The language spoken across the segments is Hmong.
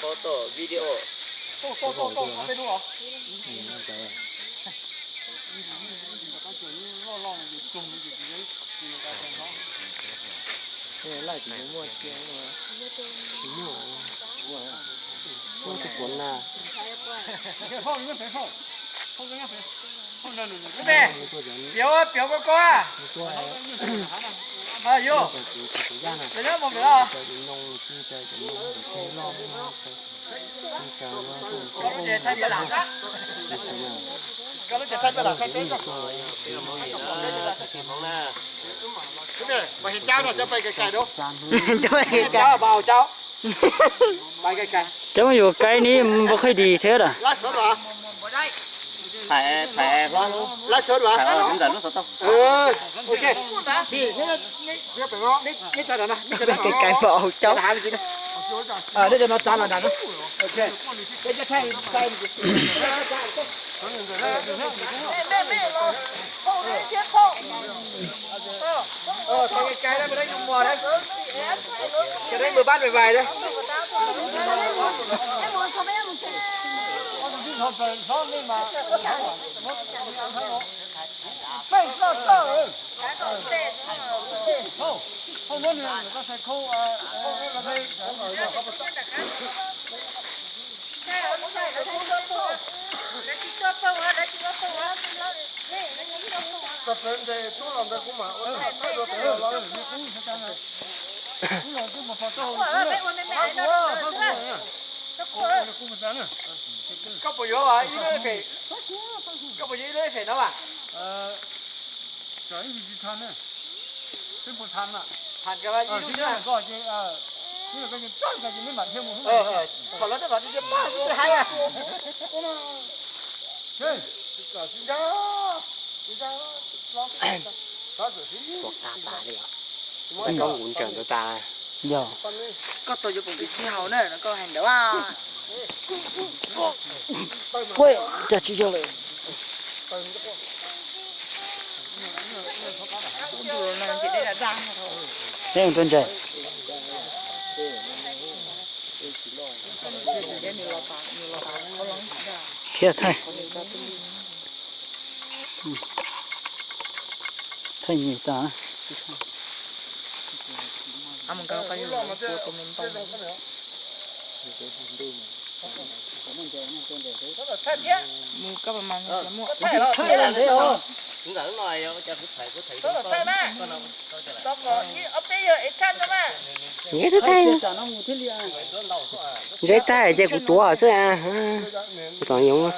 Photo, video. Piav, piav koj koj. Yus, piav nyob mus piav los. Koj lub ces thaij peb lam, koj lub ces thaij peb lam thaij peb. Cov pais kais kais, cov pais kais kais. Cov yuav kaib ni npau khaib dis thiab lawm. Kais kais npau caub. Koj puas yuav ib lub fem, koj puas yuav ib lub fem no mas? Tham koj ib lub xwb. Thaum lawv tab tom tias pab xwb haib. Tua qab tas li. Koj kuv ntsaws ntawd tas. Yog. Koj tau yuav pom kev sib haum na, koj hais ntawd. Kuj cas tsis yog lawm. Neb mus rau ntseg. Khiav thaij. Thaij nyuj tas. Neb twb thaij, neb thaij ces kuv tuav xwb. Kuv tom yoov,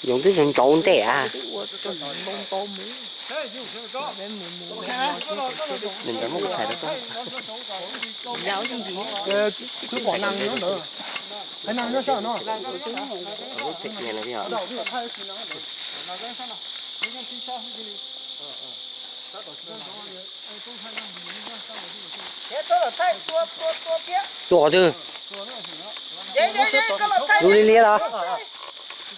yoov twb ntsaus ntsaus ntej a. Nws ntawd muab kuv thaij rau koj. Tua qhov twg? Tus li li los?